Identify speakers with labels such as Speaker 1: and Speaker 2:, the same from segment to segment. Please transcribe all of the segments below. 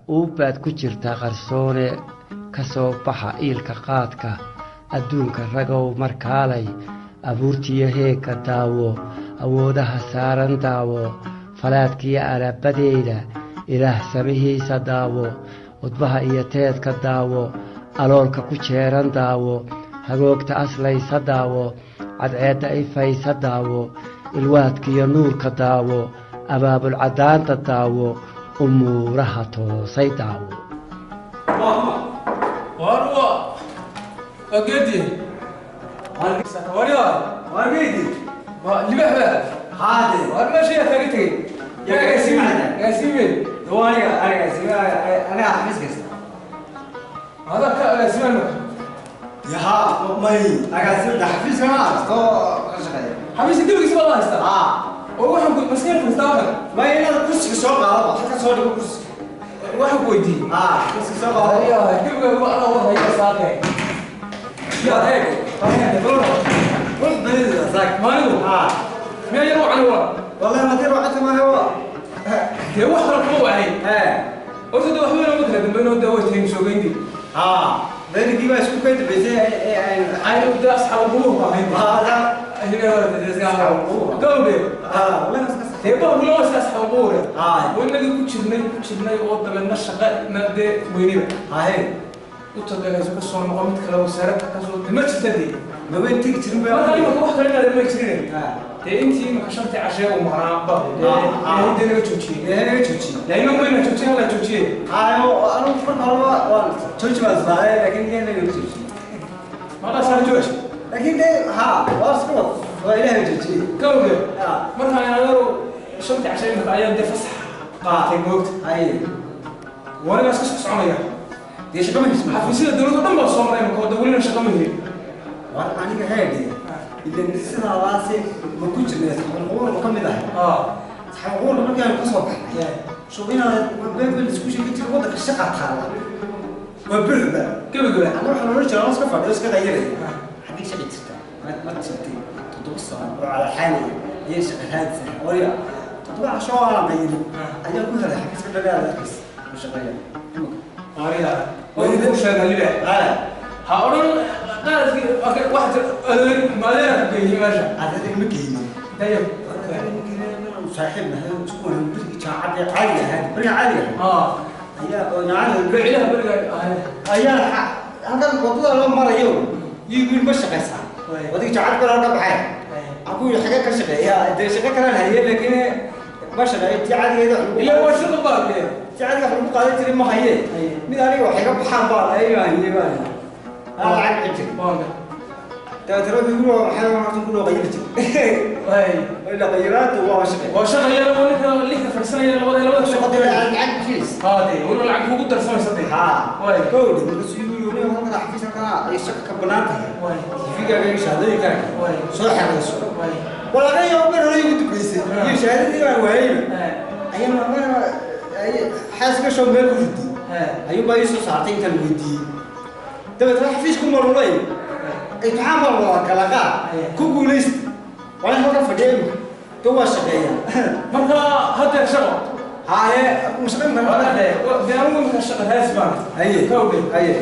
Speaker 1: Uubbaad ku jirtaa qarsoone, ka soo baxa iilka qaadka. Adduunka ragow markaalay, abuurtiyo heegga daawo, awoodaha saaran daawo, falaadkiyo alaabadeeda, Ilaah samihiisa daawo, udbaha iyo teedka daawo, aloolka ku jeeran daawo, hagoogta aslaysa daawo, cadceedda ifaysa daawo, ilwaadkiyo nuurka daawo, abaabulcadaanta daawo, umuuraha toosay daawo.
Speaker 2: Warwa. Agedi. Warya.
Speaker 3: Wargeedi.
Speaker 2: Waa libax ba.
Speaker 3: Haade.
Speaker 2: War meesha yaa taagan tagay.
Speaker 3: Yaa agaasimaha.
Speaker 2: Agaasime.
Speaker 3: Doo aniga agaasimaha, aniga xafiis kasta.
Speaker 2: Hada ka agaasimaha marka.
Speaker 3: Yaha, may agaasima xafiiska ma haysto ka shaqeeya.
Speaker 2: Xafiiska dibkiisa baa la haystaa.
Speaker 3: Ah,
Speaker 2: Oo waxaan ku maskiin fadhiistaa waxan.
Speaker 3: May inaad kursiga soo qaado, halka soo dhigo kursiga.
Speaker 2: Waxaan ku weydiiyey.
Speaker 3: Ah, kursiga soo qaado.
Speaker 2: Warya, dibka waa alla wada haya saaqay. Yaa eeg. Waa balona.
Speaker 3: Wax badida saak.
Speaker 2: Maanigu.
Speaker 3: Ah,
Speaker 2: Miyaa yar wacan waa.
Speaker 3: Wallahi ma dir waqti ma hawa.
Speaker 2: Dee wax kale kuma wacay.
Speaker 3: Eh.
Speaker 2: Horta dee wax weyn ma kala dambeyn oo dee way tahay soo geyntii.
Speaker 3: Ah, berigi baa isku kayd bisay ay
Speaker 2: Ay dee asxaab ugu baahan.
Speaker 3: Hada.
Speaker 2: Gawde.
Speaker 3: Ah, wallahi iska sax.
Speaker 2: Dee baa wala iska asxaab ugu.
Speaker 3: Ah.
Speaker 2: Wanagii ku jirnay oo dabeedna shaqa na dee weynayba.
Speaker 3: Haye.
Speaker 2: U tagayso ka soo noqo mid kale wasaaradda ka soo ma jirta dee.
Speaker 3: Ma weyn tigi jirin baa.
Speaker 2: Marka imika wax kale inaad ma jirin.
Speaker 3: Ah.
Speaker 2: Dee intii imika shantii cashee uu maqnaa ba dee
Speaker 3: Ah.
Speaker 2: dee naga joojiyey.
Speaker 3: Ee, naga joojiyey.
Speaker 2: Laa iman weyna joojiyey, hala joojiyey.
Speaker 3: Ayo, anigu marka horeba waan jooji baan isdhahay, laakiin ilaahay naga joojiyey.
Speaker 2: Maqaasaa jooji.
Speaker 3: Laakiin dee, ha, waa isku wad. Waa Ilaahay joojiyey.
Speaker 2: Gawde.
Speaker 3: Ah.
Speaker 2: Marka anagu shantii cashee imika ayaan dee fasax qaatay moogta.
Speaker 3: Haye.
Speaker 2: Wanigaa iska soo soconaya.
Speaker 3: Dee shaqo ma hayso.
Speaker 2: Xafiisyada dowladda dhan baa soo maray imika oo dee welina shaqo ma helin.
Speaker 3: War aniga heedhe. Ileen sidaadaasi ma ku jirnay saxaab ma ka mid ahay.
Speaker 2: Ah.
Speaker 3: Saxaab markii aan ka soo baxnay. Shub inaad been isku sheegi jiray waddanka shaqa taala. Waa buuxda.
Speaker 2: Gabagaba.
Speaker 3: Aniga waxaan oran jiray iska fadhiyo iska qayiraya. Xaggee shaqa jirta? Ma jirtay 7 sano oo cala xaali iyo shaqa raadisa. Warya 7 casho oo aan qayirin ayaa ku helay xafiiska dhagaal arkis u shaqeeya. Imika.
Speaker 2: Warya. Waa idin sheegay libax.
Speaker 3: Ah,
Speaker 2: Ha odhan qaladkii wax adeer maadeera ku geeyey meesha.
Speaker 3: Adeer ma geynin.
Speaker 2: Dayib.
Speaker 3: Saaxiib nahay oo isku waran birigi jaacadda caadi ahayd, beriga caadi ahayd.
Speaker 2: Ah.
Speaker 3: Ayaa oo jaacadda
Speaker 2: Bicilaha beriga ahayd.
Speaker 3: Ayaa halkan wadada loo marayo iyo wiil ma shaqaysaa. Wadiga jaacad kale halka baxay. Aan ku yidhi xagee ka shaqeeya? Dee shaqo kalaan haye, laakiin ma shaqeeyo tii caadigeeda wax lagu
Speaker 2: Ilaa waa shaqo baa dee.
Speaker 3: Tii caadiga wax lagu qaadan jiray ma haye. Mid aniga wax iga baxaan baan ayaga haye baan. Aa lacag bixin jiray.
Speaker 2: Waanga.
Speaker 3: Dabeetana wuxuu igu waxay horta ku loo qayili jiray.
Speaker 2: Way.
Speaker 3: Ila qayiraatu waa shaqe.
Speaker 2: Waa shaqo yar oo ninka lixda fadhisanaya labada labada
Speaker 3: shaqo dee lacag bixinaysa.
Speaker 2: Haa dee, weliba lacag kugu darsamaysa dee.
Speaker 3: Haa.
Speaker 2: Way.
Speaker 3: Kowdhi, markaasuu igu yidhi halkan xafiis halkan ay shaqo ka bannaan tahay.
Speaker 2: Way.
Speaker 3: CV-gaaga iyo shahaadooyinkaaga.
Speaker 2: Way.
Speaker 3: Soo xerayso.
Speaker 2: Way.
Speaker 3: Walaaqay oo mar hore igu dambeysay. Iyo shahaadadii baan waayeyba. Ayaa mar xaaska soo meel ku riday. Ayuu baa ii soo saartay intaan weydiiyey. Dabeetana xafiisku marulay. Imtixaan baa wada kala qaad. Ku guulaysta. Waa in halkan fadhiya imika. Dee waa shaqeeyaa.
Speaker 2: Marka hadda shaqo.
Speaker 3: Haye, ma shaqayn karaa.
Speaker 2: Waa dee, dee anigu imika shaqo raadis baan.
Speaker 3: Haye.
Speaker 2: Kowdhi.
Speaker 3: Haye.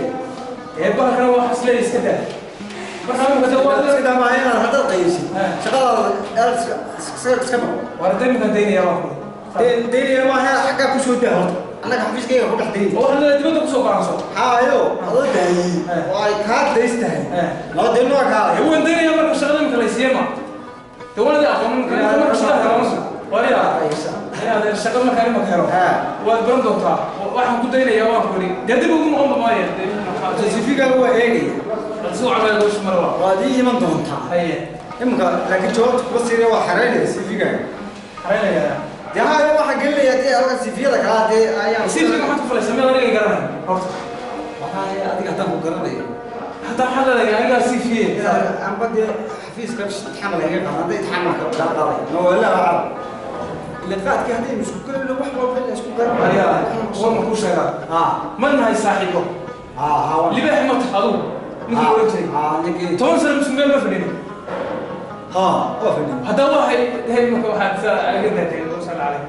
Speaker 2: Ee bahalkana waa xasleey iska daa. Marka imika dee waa
Speaker 3: Iska daa maaha inaad haddaad qaylisid. Shaqadaada aad iska noqo.
Speaker 2: Waa dee imika daynaya waa kuwa.
Speaker 3: Daynaya maaha xaggaa ku soo daa horta. Annaga xafiiskayga ku dhex daynaya.
Speaker 2: Oo waxaad leedahay dibadda ku soo go'aanso.
Speaker 3: Haayo, adoo daayey. Oo ay kaa days tahay. Laba dayn waa kaa.
Speaker 2: Dee waan daynaya marka shaqada imika la isiiye ma. Dee waan idin aqoon imika inta marka shaqada helo ma. Warya. Inaad shaqo markaa imika helo. Waad baran doontaa. Waxaan ku daynayaa waan ku idhi. Dee dib ugu noqon maayo. Dee
Speaker 3: CV-gaaga waa eegaya.
Speaker 2: Bal si wacan baa igu mara waa.
Speaker 3: Waad ii iman doontaa.
Speaker 2: Haye.
Speaker 3: Imika laakiin jawaabta kuma siinaya waa xaraynaya CV-gaaga.
Speaker 2: Xaraynaya.
Speaker 3: Dee haayo waxaa gelinaya dee halkan CV-yada kale dee ayaan.
Speaker 2: CV-ga maxaad ku falaysaa meel aniga garanayo horta.
Speaker 3: Waxaa adiga haddaan ku garanayo.
Speaker 2: Hataa waxaad leedahay anigaa CV.
Speaker 3: Amba dee xafiiska imtixaan laga qaado, hadda imtixaan marka kala qaadaya. Ma walaa carab. Ila qaadkii haddaynu isku garanayo wax walba in la isku garanayo.
Speaker 2: Warya, war ma kuu sheegaa.
Speaker 3: Ah.
Speaker 2: Ma nahay saaxiibo.
Speaker 3: Ah, ah.
Speaker 2: Libaax ma tax adigu. Ninkii oran jiray.
Speaker 3: Ah, ninkii.
Speaker 2: 10 sano mise meel ma fadhin.
Speaker 3: Ha, waa fadhin.
Speaker 2: Hadda waxay dhahay marka waxaad saa aga daatay oo sal calay.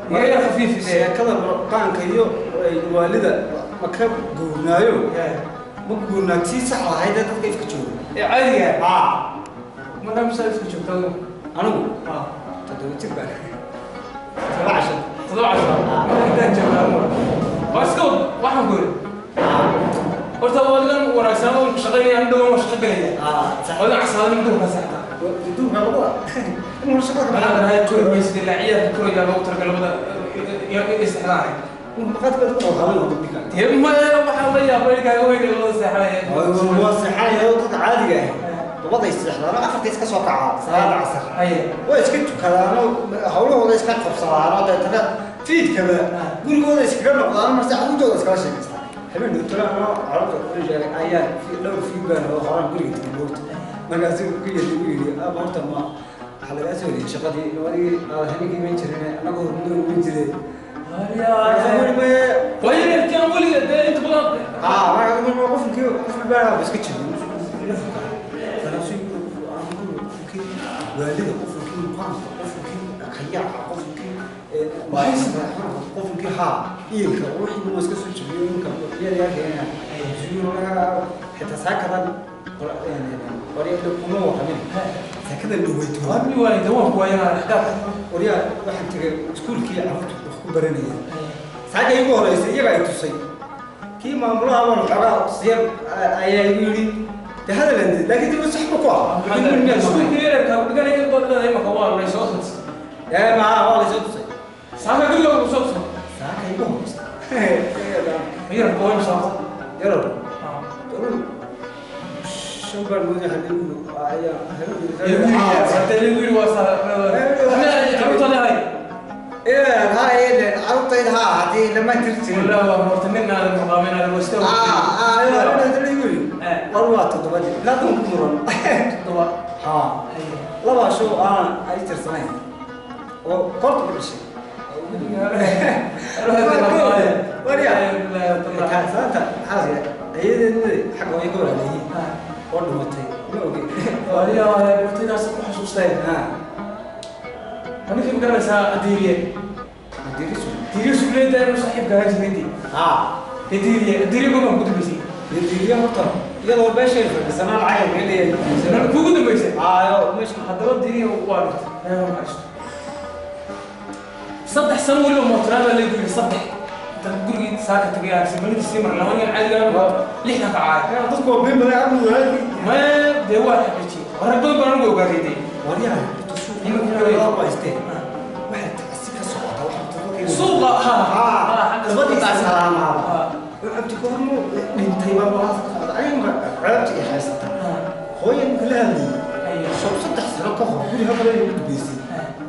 Speaker 2: Iga khafiif
Speaker 3: sheekada qaanka iyo waalida ma ka guurnaayo ma guurnaa tii sax lahayd ee dadka ifka jooga
Speaker 2: ee caadiga ah markaa misaa ifka joogta
Speaker 3: anigu 7 jir baan 17
Speaker 2: 17 intaan joogaa waa iska waxaan ku yidhi horta waligan wanaagsan oo ku shaqaynaya aan dhawaan waa shaqo gelaya waligan casaadan duhurka seexda
Speaker 3: duhurka lagu inuu shaqada
Speaker 2: ka baxaa joogi maysid ilaa ciyaarka koraya loogu talagalay labada istixdaanay
Speaker 3: maqaadka ku qaban oo dibka
Speaker 2: ma waxaa la yaabay ilkaaga weyn ee loo seexanaya
Speaker 3: waa seexanaya dadka caadiga ah labada istixdaano afarta iska soo kacaa salaada casar way iska tukadaano hawlahooda iska qabsadaano deetana fiidkaba gurigooda iskaga noqdaan marse caruurtooda iskala sheekaystaan habeen dhowtana carruurta ku sheegay ayaa dhowr fiid baan oo horaan guriga tegay moogta markaasuu ku yidhi ugu yidhi aaba horta ma waxaa lagaa soo wariyey shaqadii adigii aad habeenkii iman jirin annagoo hurdo iman jiray
Speaker 2: ويركان ولي انت بغا
Speaker 3: اه قفلكي قفل بها بس كتشد والده قفلكي قام قفلكي خياع قفلكي قفلكي ها إيلك وحي ما اسكت سو يا يا يا حتى ساكرا يعني وريا كما وقمين ساكدا لويتو
Speaker 2: وابني والده وهو يا حداك
Speaker 3: وريا waxaan tagay iskuulkii carruurtu wax ku baranayeen saaka igu horeysay iyaga ay tusay kii maamulaha waan xogaa siyar ayaa igu yidhi de hadalan laakiin dib sax ku ah
Speaker 2: iskuulkii yarka dhiganaya badada imaka waa la soo tusay
Speaker 3: ee ma waa la soo tusay
Speaker 2: saaka guriga ku soo tusay
Speaker 3: saaka igu horeysay
Speaker 2: yar qoyn soo
Speaker 3: yar shan baan mooday hadii ayaa
Speaker 2: صدح سنة ولا موترنا اللي يقول صدح تقول ساكت تقول سمني سمر لو أنا عادي لحنا كعاد
Speaker 3: تذكر بين بلا عمو
Speaker 2: ما ده واحد بيجي وربنا بنا نقول قريدي
Speaker 3: وريا واحد تحسك السوق
Speaker 2: سوق ها
Speaker 3: ها ها عبتي كورمو انتي ما عبتي حاستا خويا كلها شو صدح سنة كهر كل هذا اللي بيسي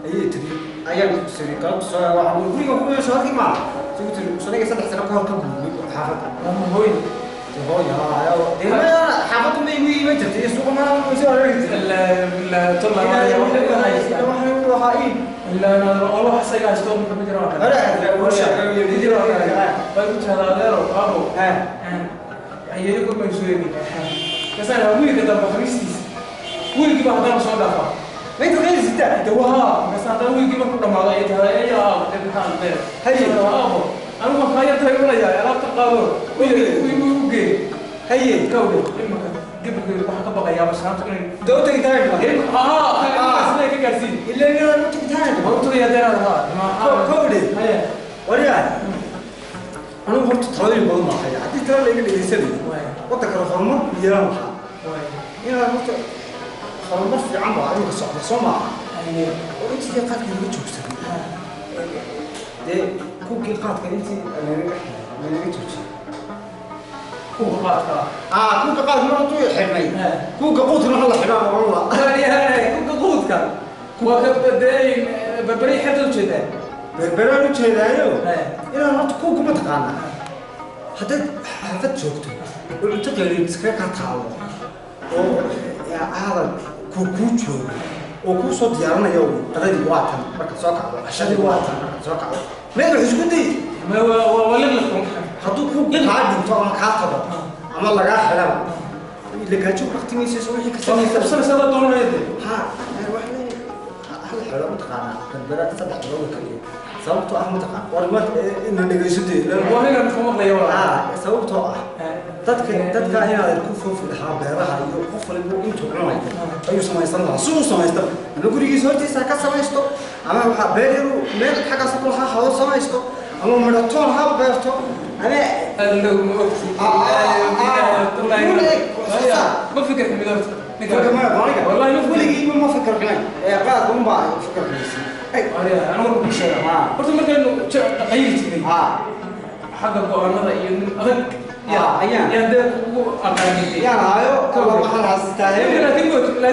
Speaker 3: أي تري أيام سرقة سواء وعمل كل يوم كل شهر كم سويت سنة صدح سنة كهر كم حافظ
Speaker 2: هوي
Speaker 3: هوي ها يا حافظ ما يمي ما ترتي السوق ما
Speaker 2: لا لا طلع لا لا والله حسيت استوم كمبيوتر
Speaker 3: لا لا وش
Speaker 2: قلت هذا غير ابو ايكم ما يسوي بس انا ويلي كده بخريستيس ويلي كده هذا صوت دافع
Speaker 3: ما انت غير زدت
Speaker 2: دواها بس هذا ويلي ما كنا ما ضيعت هذا يا كان غير
Speaker 3: هي
Speaker 2: ابو انا ما خايف تقول يا لا تقابل ويلي ويلي
Speaker 3: هي
Speaker 2: كولي امك قبل waxa ka baqayaa bashaanta inay
Speaker 3: dawta gitaar
Speaker 2: ah sida ka gaarsiin
Speaker 3: ilaa inaan u gitaar
Speaker 2: horta ya deerada ma
Speaker 3: kowde haya wariyaa anigu horta talooyin badan baa haya haddii talo la iga dhegeysanayo waddanka horumar yeelan lahaa inaan horta horumar fiican baa adiga socda soo maaha oo intii qaadka laga joogsaday dee kuwkii qaadka intii lanaga joojiyey
Speaker 2: kuwa qaadka
Speaker 3: kuwka qaadka mar intuu xidhnay kuwka quudkana waxa la xidhaa wallah
Speaker 2: kuwka quudka waa ka dee berberi xeebta ujeedaa
Speaker 3: berberaan u jeedaayo inaan horta kuwka ma taqaanaa haddaad xaafad joogto oo cunto qeyrin iskaga kaa taalo oo aadan kuu joogo oo kuu soo diyaarinayo qadadii waa tan markaad soo kacdo cashadii waa tan markaad soo kacdo meel wax isku day hadduu ku kaa dhinto ama kaa tago ama lagaa xidhaba lagaajo waqtigiisa wixii ka
Speaker 2: samaysanaysa doonayde
Speaker 3: ha wax hal xidho mataqaanaa berbera 3 bilood kaliya Sababtoo ah mataqaan war ma ina dhegaysatay.
Speaker 2: Waa inaan ku maqlayo walaa.
Speaker 3: Sababtoo ah dadka inaad ku foofi lahaa beeraha iyo qof waliba intuu cunayo ayuu samaysan lahaa, si uu samaysto ama gurigiisa hortiisa ka samaysto, ama waxaa beer yaru meel xaggaas ku lahaa ha samaysto, ama midhatoon ha beerto, ama
Speaker 2: allow ma ogti. Ma fikir xumid horta.
Speaker 3: Wallahi weligiiba ma fikir xumayn, ee qaadka unbaa fikir xumaysan.
Speaker 2: Anigu warka kuu sheega horta, markaynu qayli jirnay xagga go'aanada iyo nin adag
Speaker 3: ayaan
Speaker 2: yaan dee kugu aqaanay.
Speaker 3: Yaan hayo waxaan xasuustaa.
Speaker 2: Laakiin laakiin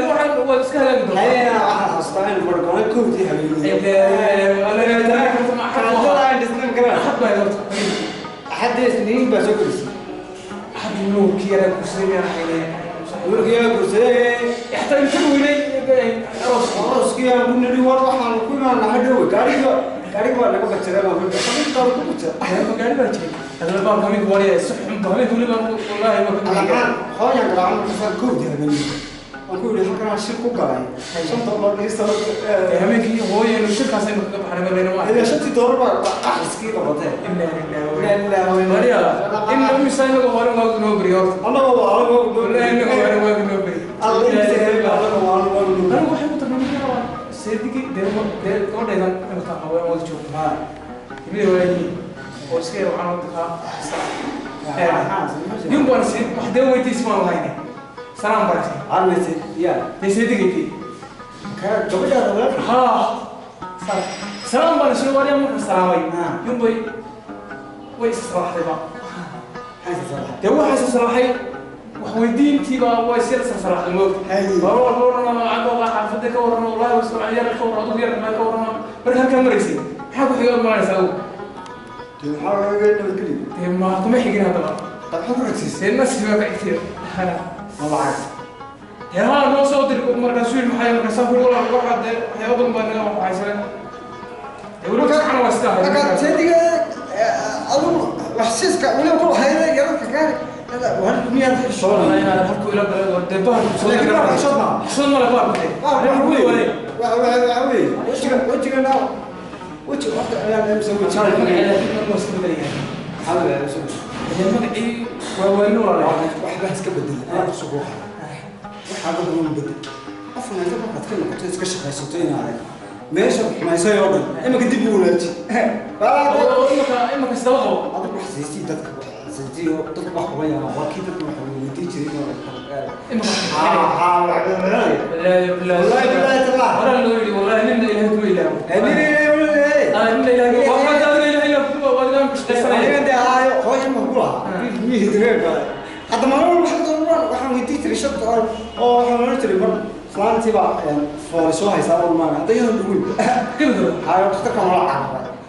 Speaker 2: waxaan waad iska halaagi doontaa.
Speaker 3: Habeenaa waxaan xasuustaa in bargoonay 1dii habeenimo.
Speaker 2: Axad baa horta.
Speaker 3: Axadii Isniin baa soo gelisay.
Speaker 2: Axad nuurkii yaraa guursaday miyaan ahayne?
Speaker 3: Nuurkii yaraa guursaday.
Speaker 2: Xataa inta weynay aroos.
Speaker 3: Arooskii aan ku nidhi war waxaan ku imaanaa hadhowe, gaariga waa naga bajiray, baan ku xabintaa ku bajira.
Speaker 2: Gaari baa jiray hadaba baalka habeenka wariya si xun habeenka weliba wallaahi waa ka
Speaker 3: Alamaan hooyan garaacan markaasaan 1dii habeenimo waan ku yidhi halkanaan shir ku galay, $5 dhigista.
Speaker 2: Habeenkii hooyaynu shirkaas aynu kaga baxnay marlayna waa
Speaker 3: ilaa 5tii doolar baa qaxiskii qabatee.
Speaker 2: Wariya in imisa inaga hore waagu noo beriyo horta.
Speaker 3: Annaga waa anaga.
Speaker 2: Wallahi inaga hore waagu noo beriyo.
Speaker 3: Alla inta habeenka annaga waa anaga.
Speaker 2: Anigu waxay ku tarnay seedigii dee dee gabadhaydan imika qabo wada joogno timidii walaayihiin oo iska yar waxaan waddankaa nin baan si wax dee weydiis baan lahayne salaan baratay.
Speaker 3: Armayse ya.
Speaker 2: Dee seedigaytay.
Speaker 3: Gabadhaada walaalka.
Speaker 2: Haa, salaan baan isla wariyaa marka salaamay yunbay way isa salaaxday ba. Dee waxaa isa salaaxay wax weydiintiiba waa is yar salsalaaxday moogta. Waa walba warama cadooqa xaafadda ka warrama, wallahi waa yar ka warrama, adigu yar maa ka warrama. Marka halkaa maraysay maxaa ku xiga maranaysa adigu?
Speaker 3: Dee maxaa laga nabadgeliyo?
Speaker 2: Dee ma kuma xigin haddaba.
Speaker 3: Maxaa ku xigsiisay?
Speaker 2: Dee nasi baa ka xigtay.
Speaker 3: Ma lacag?
Speaker 2: Dee haa, noo soo dir markaasuu yidhi maxay markaasaa kuri walaal waxaa dee waxyaabo badan baa naga waxaysan. Dee weliba saxana waa sidaa.
Speaker 3: Marka seediga adigu wax siiska weliba ku lahayda yararka gaari war miyaad xishoonay?
Speaker 2: Halkuu ila galay war dee bahalku soo
Speaker 3: Laakiin waa xishood ma?
Speaker 2: Xishood male bahalku dee.
Speaker 3: Waxa weeye wejiga wejigana weji horta ayaan imsa weji.
Speaker 2: Laakiin waa iska bedelayaa.
Speaker 3: Maxaa la yidhahdaa?
Speaker 2: Dee magacii waa waalin walaalahay.
Speaker 3: Waxba iska bedel, anaa kusoo kuu qaba waxaa badan bedel. Qofna inta markaad ka noqoto iska shaqaysato inaad meesha xumaysay oo dhan iminka dib u wanaaji.
Speaker 2: Oo imika isdaba qabo.
Speaker 3: Adigu wax siistii dadka, wax siistii oo dadka wax kuma yaaba, waa kii dadka wax weydiin jiray inuu
Speaker 2: imika.
Speaker 3: Haa, wax
Speaker 2: wallaahi
Speaker 3: wallaahi billahi tallaah.
Speaker 2: Horaa loo yidhi wallaahi nina Ilaahay kuma ilaawo.
Speaker 3: Amiin.
Speaker 2: Nina Ilaahay waa hadda adiga Ilaahay ilaawo kuma waa adiga ku shaqaysanaya.
Speaker 3: Aniga dee haayo hooyo ma ku lahaa miyihii dareenka hadda maalin walba waxaan weydiin jiray $5 oo waxaan oran jiray mar islaantii baa foolay soo haysaa oo maana hadda iyadoo dhuweyn
Speaker 2: Gabadha.
Speaker 3: Haayo dhakhtarka noola cararay.